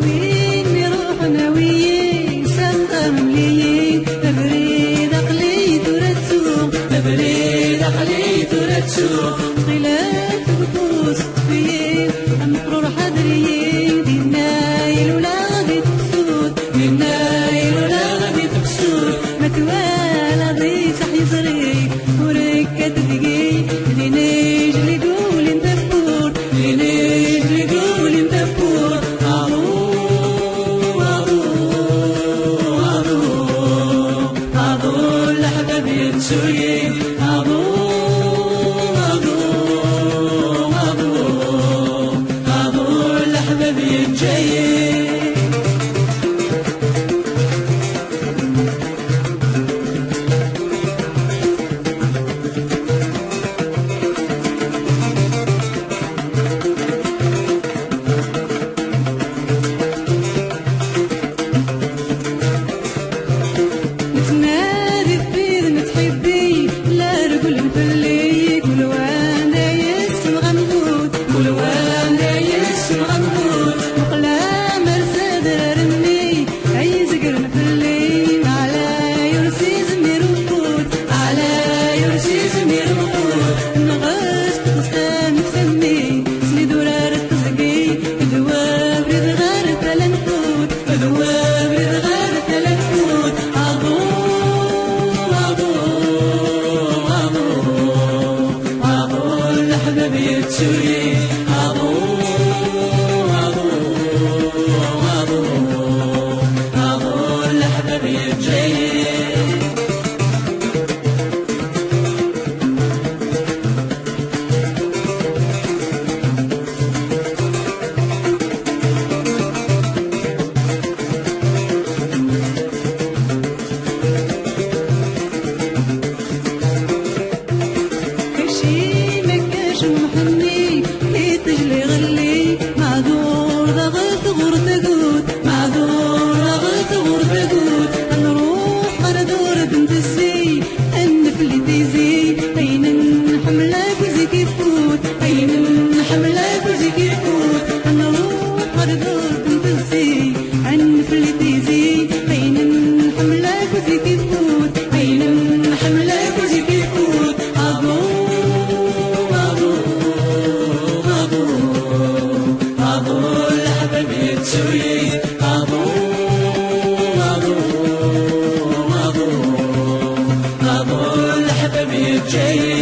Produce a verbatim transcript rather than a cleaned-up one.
Win iruḥen awi-yi s axxam mliyi, abrid aql-i tura ttuɣ, abrid aql-i tura ttuɣ. Ttxil-k ufus ṭṭef-iyi, ameqrur ḥader-iyi, dinna i luleɣ di tefsut, dinna i luleɣ di tefsut. Ma twalaḍ iseḥ yeẓri, ur kkat deg-i, d inijel i yulin tawwurt, d inijel i yulin tawwurt. Aḍu, aḍu, aḍu, aḍu, leḥbab yettu-yi. Aḍu, aḍu, aḍu, aḍu, leḥbab yeǧǧa-yi. Nettnadi fid nettḥibbi, la regglen fell-i, kul wanda yessemɣ amgud, kul wanda yessemɣ amgud. Meqla mer s adrar-nni, ay zegren fell-i, ɛlay ur s-izmir ufud, ɛlay ur s-izmir ufud. Nɣes txes tameksa-nni, sli-d urar teẓgi, d wabrid ɣer tala nfud, d wabrid ɣer tala nfud. Aḍu, aḍu, aḍu, aḍu, leḥbab yettu-yi. Aḍu, aḍu, aḍu, aḍu, leḥbab yeǧǧa-yi. Kacim akka cemḥenni, iṭij li ɣelli, maɛdur daɣ tɣur tagut, maɛdur daɣ tɣur tagut. Ad nruḥ ɣer dur d ntezzi, ad nefli tizi, ayen nḥemmel akk zik ifut, ayen nḥemmel akk zik ifut. Ad nruḥ ɣer dur d ntezzi, ad nefli tizi, ayen nḥemmel akk zik ifut, ayen nḥemmel akk zik ifut. Aḍu, aḍu, aḍu, aḍu, leḥbab yettu-yi. Aḍu, aḍu, aḍu, aḍu, leḥbab yeǧǧa-yi.